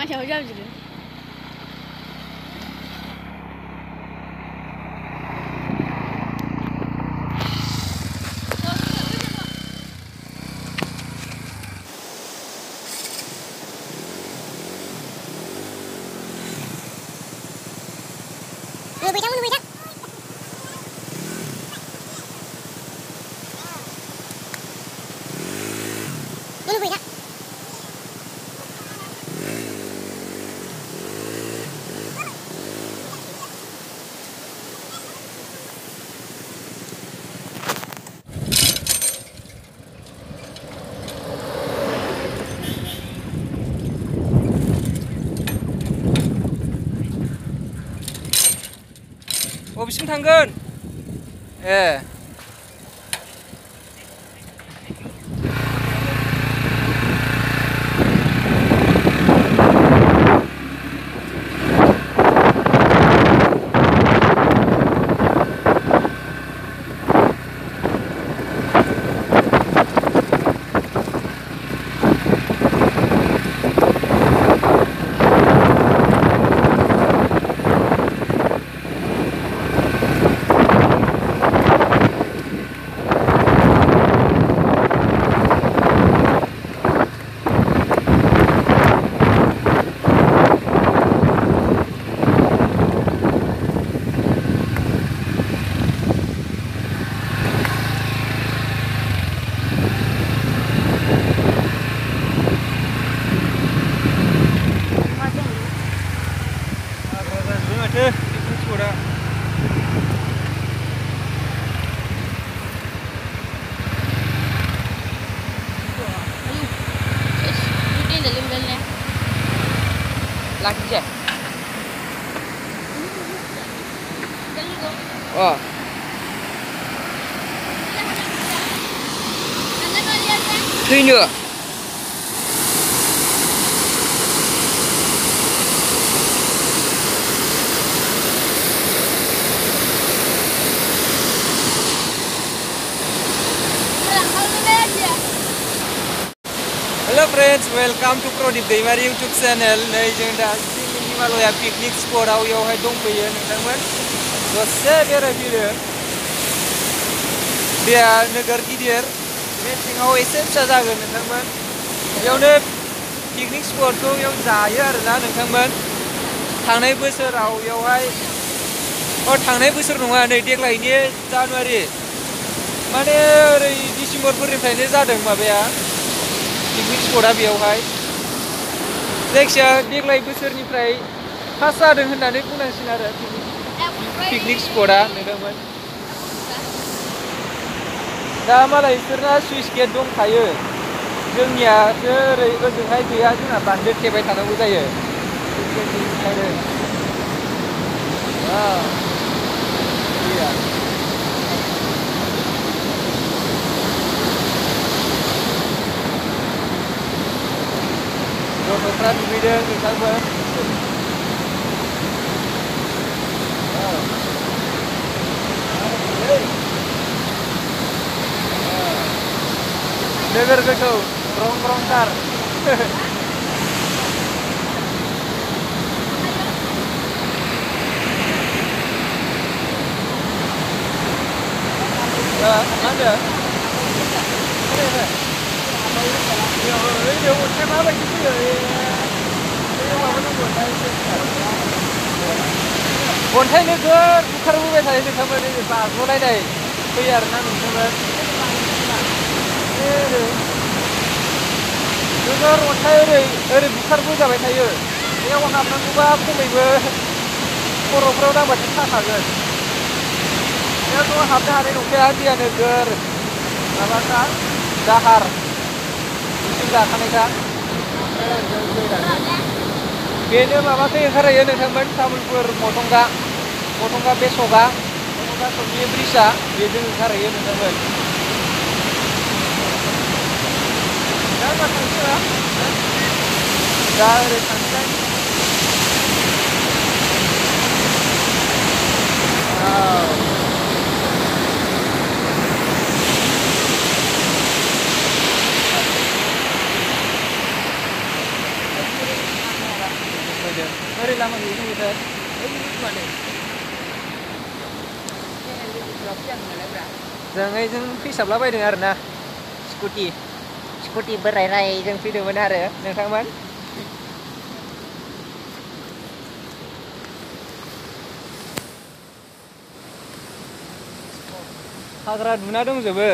माथायाव जाजोबो बबेसिम थांगोन ए lagi je. Oh. Thuyno. Hello friends, welcome to Prodip Daimari YouTube channel. नै जों दा हिमालया पिकनिक स्पटआव यावहाय दंफैयो नोंथांमोन दसे बेरायफैयो दैया नोगोर गिदिर मेसेङाव एसे फिसा जागोन नोंथांमोन बेयावनो पिकनिक स्पटखौ याव जायो आरोना नोंथांमोन थांनाय बोसोराव यावहाय थांनाय बोसोर नङा नै देग्लायनि जानुवारि माने ओरै डिसेम्बरफोरनिफ्रायनो जादों माबाया पिकनिक स्पटआ बेयावहाय जायखिया देग्लाय बोसोरनिफ्राय फार्स्ट जादों होननानै बुंनांसिगोन आरो पिकनिक स्पटआ नोंथांमोन दा मालाय बिसोरना सुइस गेट दंखायो जोंनियासो ओरै ओजोंहाय गैया जोंना बान्दो थेबाय थानांगौ जायो गथ'फ्रा दुगैदों नोंथांमोन नोगोर गोथौ रं रंथार मा होनदों अन्थाइ नोगोर बुखारबोबाय थायो नोंथांमोन बाज्ल'लायनाय फैयो आरोना नोंथांमोन नोगोर अन्थाइ ओरै बुखारबोजाबाय थायो बेयाव हाबनांगौबा खमैबो खर'फ्राव दांबाथाय साखागोन बेयावथ' हाबनो हानाय नंखाया दैया नोगोर माबाखा दाहार बिथिं गाखानायखा बेनो माबाखै ओंखारहैयो नोंथांमोन तामुलपुर मथंगा बेसगा मथंगा सकनि ब्रिजआ बेजों ओंखारहैयो नोंथांमोन दा मा थांसै दा ओरै थांसै लामा गैयै नंगौथाय जों फैसाबलाबायदों आरो ना स्कुटि बोरायनाय जों फैदोंमोन आरो नोंथांमोन हाग्रा दुना दंजोबो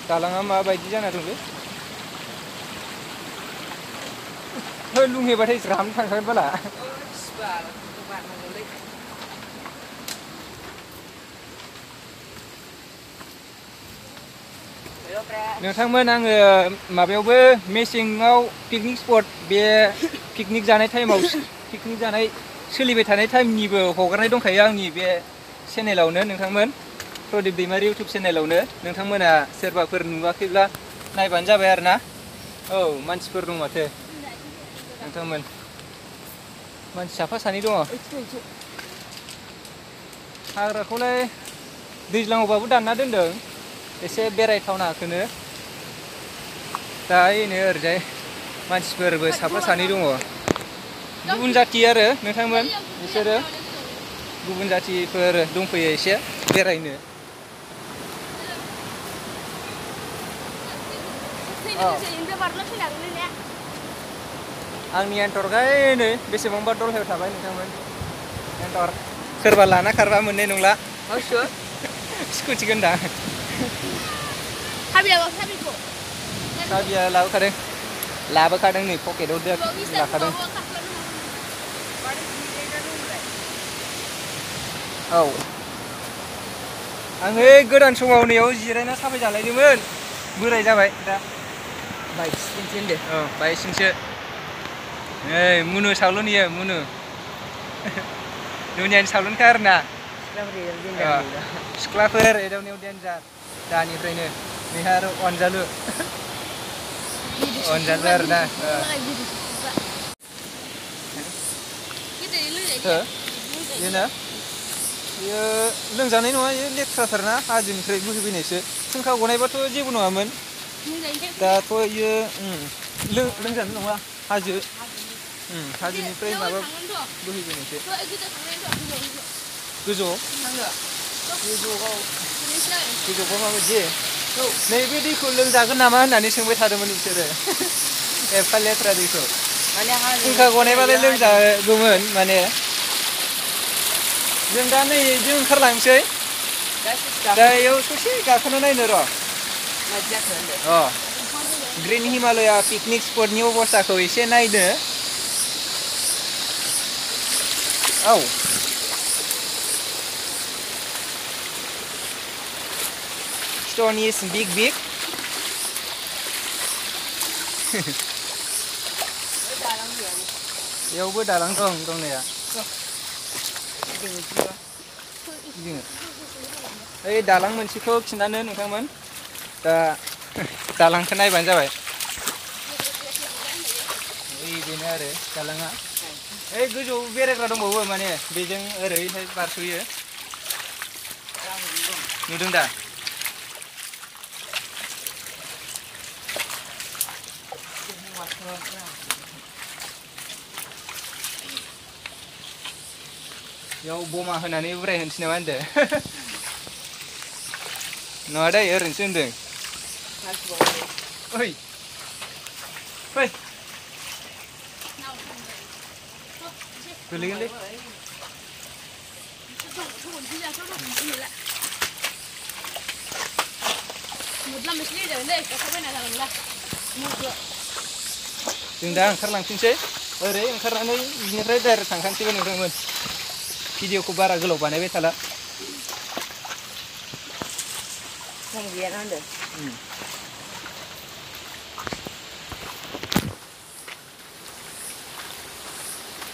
दालाङा माबायदि जाना दंलै लुंहैबाथाय ज्राम थांखागोन बाला नोंथांमोन आङो माबायावबो मेसेङाव पिकनिक स्पट बे पिकनिक जानाय टाइमाव पिकनिक जानाय सोलिबाय थानाय टाइमनिबो हगारनाय दंखायो आंनि बे चेनेलावनो नोंथांमोन प्रदीप दैमारि इउटुब चेनेलावनो नोंथांमोना सोरबाफोर नुवाखैब्ला नायबानो जाबाय आरो ना औ मानसिफोर दं माथो नोंथांमोन मानसि साफा सानै दङ हाग्राखौलाय दैज्लाङावबाबो दानना दोनदों एसे बेरायथावनाखौनो दा ओरैनो ओरैजाय मानसिफोरबो साफा सानै दङ गुबुन जाथि आरो नोंथांमोन बिसोरो गुबुन जाथिफोर दंफैयो एसे बेरायनो आंनि एन्टरखाय नै बेसेबांबा दलहायाव थाबाय नोंथांमोन एन्टर सोरबा लाना खारबा मोननाय नंला स्कुटि गोनदा साबिया लाबोखादों नै पकेटाव लाखादों औ आङो गोदान समाव नैयाव जिरायना साफाय जालायदोंमोन बोराय जाबाय दा बाइकसिंसो होनदो औ बाइकसिंसो नै मुनु सावलुनियो मुनु दुनियानि सावलुनखा आरोना सिख्लाफोर एदावनायाव देनजार दानिफ्रायनो बेहा आरो अनजालु आरोना बेनो बेयो लोंजानाय नङा बेयो लेथ्राथारना हाजोनिफ्राय बोहैबोनायसो फुंखा गनायबाथ' जेबो नङामोन दाथ' बेयो लोंजानाय नङा हाजोनिफ्राय माबा बोहैबोनायसो गोजौआव माबायदि नैबे दैखौ लोंजागोन नामा होननानै सोंबाय थादोंमोन बिसोरो एफा लेथ्रा दैखौ फुंखा गनायबालाय लोंजागौमोन माने जों दा नै जों ओंखारलांसै दा बेयाव ससे गाखोना नायनो र' ग्रीन हिमालया पिकनिक स्पटनि अबस्थाखौ एसे नायनो औ stone is big बेयावबो दालां दं दंनाया ओइ दालां मोनसेखौ खिन्थानो नोंथांमोन दा दालांखौ नायबानो जाबाय ओइ बेनो आरो दालाङा ओइ गोजौआव बेरायग्रा दंबावो माने बेजों ओरैहाय बारस'यो नुदों दा बेयाव बमा होनानै उरायहोनोसै नामा होनदों नङा दै ओरैनोसो होनदों ओइ फै गोलैगोनलै जों दा ओंखारलांफिनसै ओरै ओंखारनानै बिनिफ्राय डाइरेक्ट थांखानोसैबो नोंथांमोन भिडिअखौ बारा गोलाव बानायबाय थाला सम गैया ना होनदों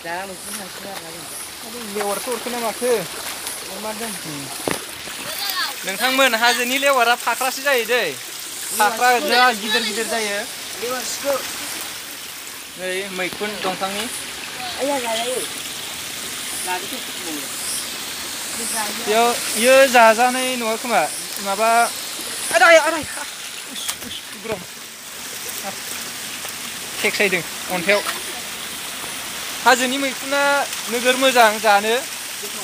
दा मोनसे थांसै आरोना लेवारसो अरखोना माखो अरमारदों नोंथांमोन हाजोनि लेवारा फाख्रासो जायो दै फाख्रा जा गिदिर जायो लेवारसो नै मैखुन दंफांनि बेयो जाजानाय नङा खोमा माबा टेक सायदों अन्थायाव हाजोनि मैखुना नोगोर मोजां जानो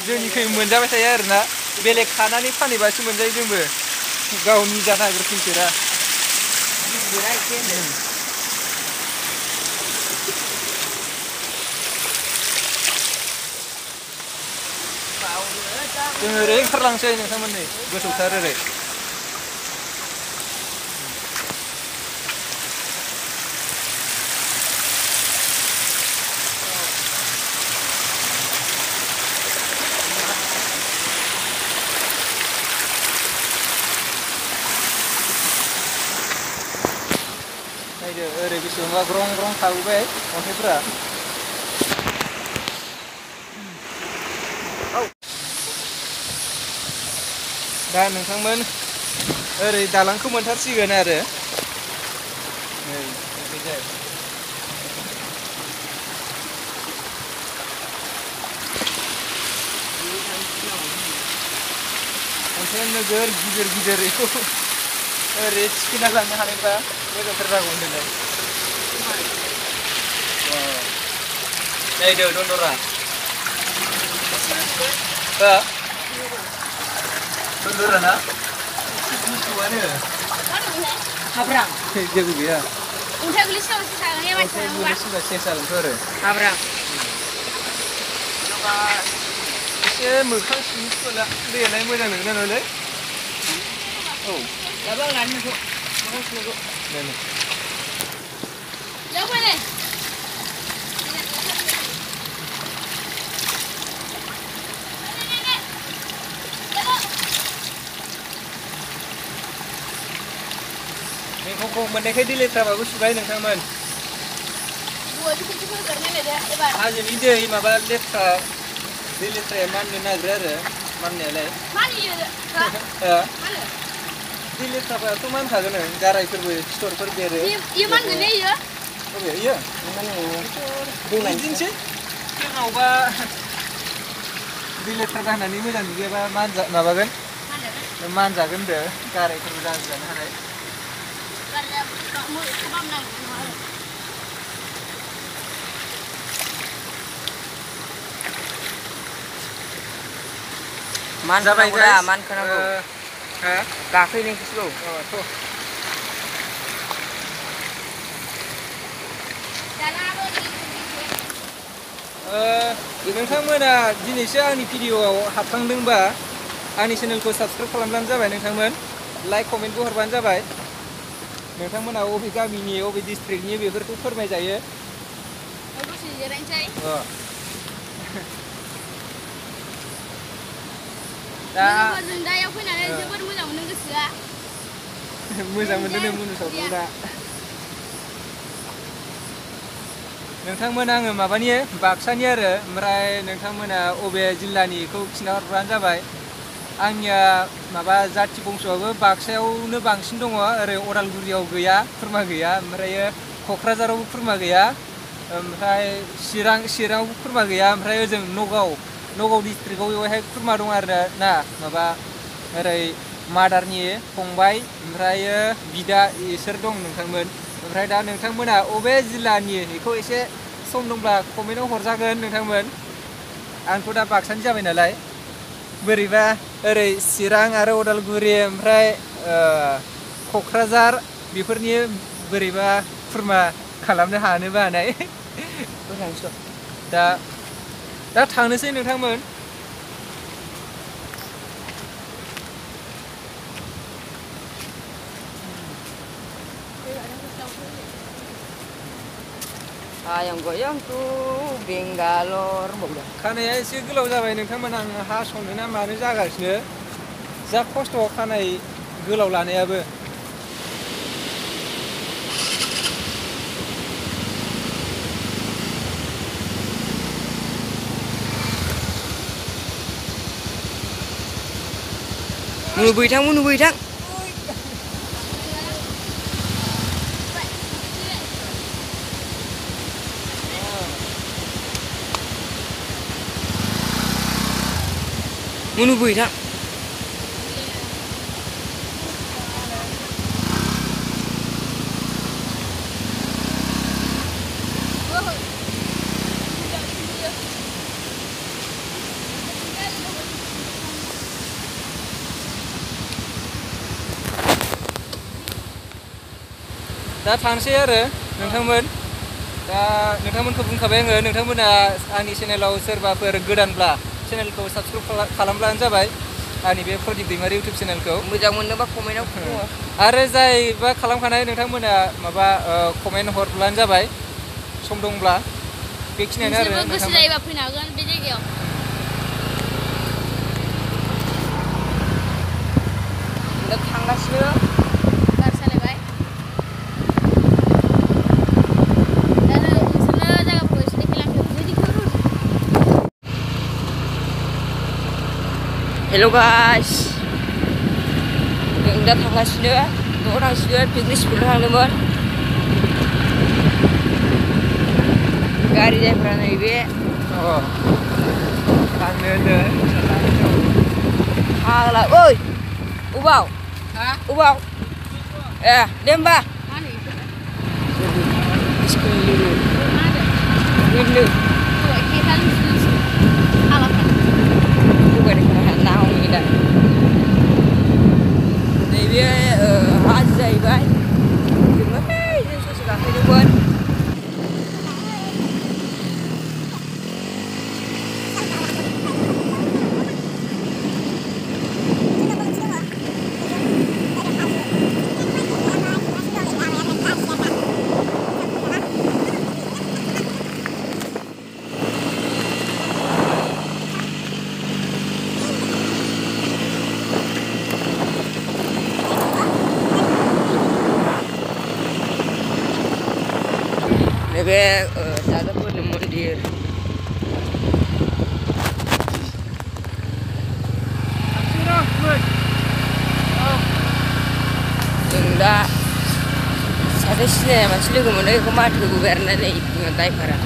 जोंनिखै मोनजाबाय थायो आरोना बेलेग खानानै फानहैबासो मोनजायो जोंबो गाव निजा नागिरफिनफेरा जों ओरै ओंखारलांसै नोंथांमोननि गोथौथार ओरै नायदो ओरै बेसेबांबा ग्रं ग्रं थाबोबाय अन्थाइफोरा दा नोंथांमोन ओरै दालांखौ मोनथारसिगोन आरो अन्थाइया नोगोर गिदिर गिदिर बेखौ ओरै थिखोना लांनो हानायबा मोजांथार जागौ होनदोंलाय नायदो दन्दरा दन्दरा ना गुसुआनो हाब्रां जेबो गैया अन्थाइ गोलैसिगांसो जागोन अन्थाइ गोलैसिगां सेस जागोनथ' आरो हाब्रां एसे मोखां सुला दैयालाय मोजां नोंना न'लै औ दाबो आं लानो नोंखौ मोखां सुनायखौ मैगंखौ मोननायखाय दै लेथ्राबाबो सुबाय नोंथांमोन हाजोनि दै माबा लेथ्रा दै लेथ्राया माननो नागिरो आरो माननायालाय दै लेथ्राबाथ' मानखागोन गारायफोरबो सिथरफोर बेरो इयो बिदिनोसै जोंनावबा दै लेथ्रा जानानै मोजां दुगैयाबा माबागोन मानजागोन होनदों गारायफोरबो जानो हानाय जाबाय गाइस मानखोनांगौ गाखोहैनायखौसो नोंथांमोना दिनैसो आंनि भिडिअ'आव हाबखांदोंबा आंनि चेनेलखौ साबस्क्राइब खालामब्लानो जाबाय नोंथांमोन लाइक कमेन्टबो हरबानो जाबाय नोंथांमोना अबे गामिनि अबे डिस्ट्रिक्टनि बेफोरखौ फोरमायजायो दा दायाव फैनानै जोबोद मोजां मोनो गोसोआ मोजां मोनदों नों मुनुसावखौ दा नोंथांमोन आङो माबानि बाक्सानि आरो ओमफ्राय नोंथांमोना अबे जिल्लानिखौ खिन्थाहरबानो जाबाय आंनिया माबा जाथि बंस'आबो बाक्सायावनो बांसिन दङ ओरै अदालगुरियाव गैया खुरमा गैया ओमफ्राय क'क्राझारावबो खुरमा गैया ओमफ्राय चिराङावबो खुरमा गैया ओमफ्राय ओजों नगाव डिस्ट्रिक्टआव बेवहाय खुरमा दं आरो ना माबा ओरै मादारनि फंबाय ओमफ्राय बिदा इसोर दं नोंथांमोन ओमफ्राय दा नोंथांमोना अबे जिल्लानि बेखौ एसे सम दंब्ला कमेन्टआव हरजागोन नोंथांमोन आंथ' दा बाक्सानि जाबाय नालाय बोरैबा ओरै चिरां आरो अदालगुरि ओमफ्राय क'क्राझार बेफोरनि बोरैबा खुरमा खालामनो हानोबो हानाय दा थांनोसै नोंथांमोन Ayam goyang tuh Bengalor bukan? खानाया एसे गोलाव जाबाय नोंथांमोन आं हास'नो ना मानो जागासिनो जा खस्थ' खानाय गोलाव लानायाबो Menubui tang. Menubui tang. दा थांसै आरो नोंथांमोन दा नोंथांमोनखौ बुंखाबाय आङो नोंथांमोना आंनि चेनेलाव सोरबाफोर गोदानब्ला चेनेलखौ साबस्क्राइब खालामब्लानो जाबाय आंनि बे प्रदीप दैमारि इउटुब चेनेलखौ मोजां मोनोबा कमेन्टआव बुङो आरो जायबा खालामखानाय नोंथांमोना माबा कमेन्ट हरब्लानो जाबाय सम दंब्ला बेखिनियानो आरो नोंसोरबो गोसो जायोबा फैनो हागोन बे जायगायाव दा थांगासिनो गारि सालायबाय दा नोंसोरनो जायगाफोरखौ एसे देखायलांदो हेल' गाइस जों दा थांगासिनो न'आव थांसिगोन पिकनिक स्पटआव थांदोंमोन गारि जायफ्रा नैबे थांनो होनदों फाग्ला ओइ अबाव अबाव ए दे होमबा नैबे हाजो जाहैबाय जों ससे गाखोदोंमोन नैबे दादाफोरनि मन्दिर जों दा सासे सिनायनाय मानसि लोगो मोनो बेखौ माथो होबोबाय आरोना नै ड्राइभारा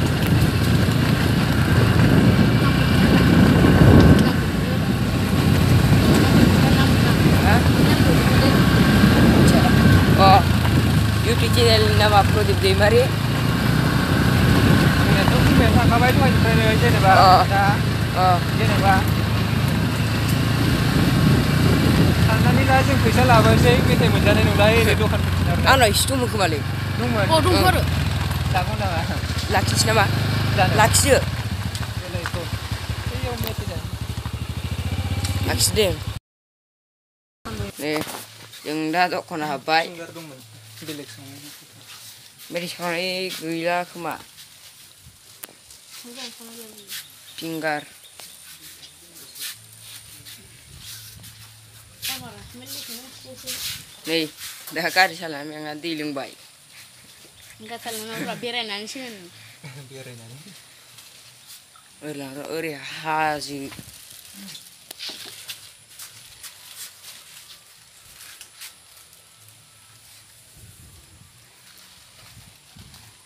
इउटुब चेनेलनि नामा प्रदीप दैमारि थांखाबाय दहायनिफ्रायनो जेनेबा जेनेबा थांनानै दा जों फैसा लाबोनोसै मेथाइ मोनजानाय नंला ओरै दखानफोर आंनाव एसे दंमोन खोमालै दंमोन दंथ' आरो जागौ नामा लाखिसै नामा लाखिदो लाखिदो दे जों दा दखानाव हाबबाय मेथाइ सावनाय गैला खोमा फिंगार नै दा गारि सालायनानै आंहा दै लोंबाय बेरायनानैसो ओरै हाजो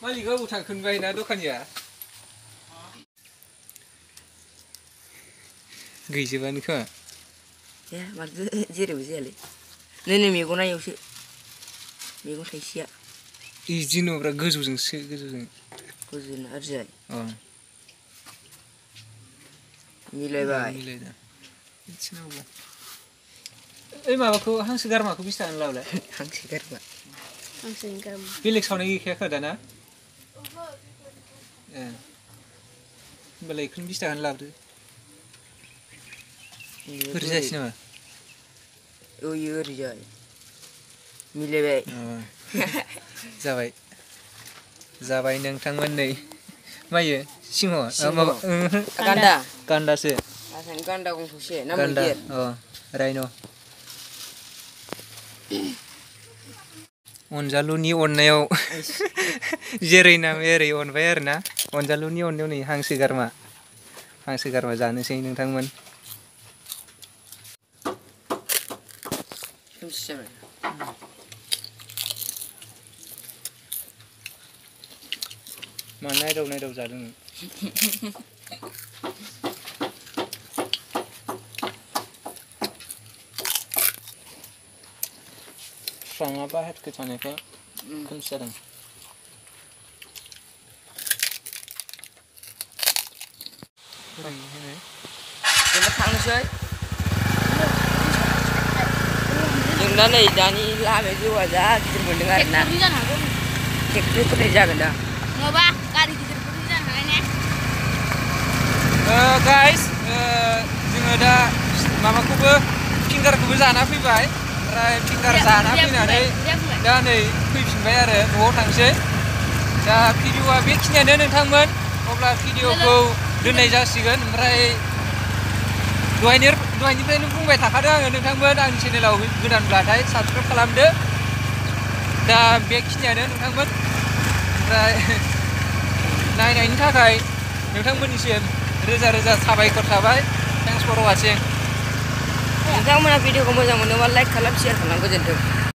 मालिकआ अबाव थांखोनबाय ना दखानिया गैजोबानो खोमा ए माथो जेरैबो जायालै नै मेगना एवसो मेगन थाइसेया बिदि न'ब्रा गोजौजोंसो गोजौजों ओरैजाय मिलायबाय मिलायदों ओइ माबाखौ हांसो गारमाखौ बेसे थाखानि लाबोलाय हांसो गारमा बेलेग सावनाय गैखाया खोमा ना ए होमबालाय बेखौनो 20 थाखानि लाबोदो ओरै जायसै नामा ओरैजाय मिलायबाय जाबाय जाबाय नोंथांमोन नै मायो सिंह माबा गान्दा गान्दासो गान्दा गंथ'से ना गान्दा मैदेर रायन' अनजालुनि अननायाव जेरै नाम एरै अनबाय आरोना अनजालुनि अननायाव नै हांसो गारमा जानोसै नोंथांमोन मा नायदाव जादों स्राङा बाहेरखौ थानायखाय खोमसि जादों थांनोसै जों दा नै दानि लामाया जौआ जा गिदिर मोनदों आरोना ट्रेक्टरफोरनि जागोन दा नङाबा गारि गिदिरफोरनि जानो हानाय ने गाइस जोङो दा माबाखौबो फिंगारखौबो जाना फैबाय ओमफ्राय फिंगार जाना फैनानै दा नै फैफिनबाय आरो न'आव थांसै दा भिडिअआ बेखिनियानो नोंथांमोन अब्ला भिडिअखौ दोननाय जासिगोन ओमफ्राय दहायनिफ्रायनो बुंबाय थाखादों आङो नोंथांमोन आंनि चेनेलाव गोदानब्लाथाय साबसक्राइब खालामदो दा बेखिनियानो नोंथांमोन ओमफ्राय नायनायनि थाखाय नोंथांमोननिसिम रोजा रोजा साबायखर थाबाय थेंक्स फर वाचिं नोंथांमोना भिडिअखौ मोजां मोनोबा लाइक खालाम शेयार खालाम गोजोन्थों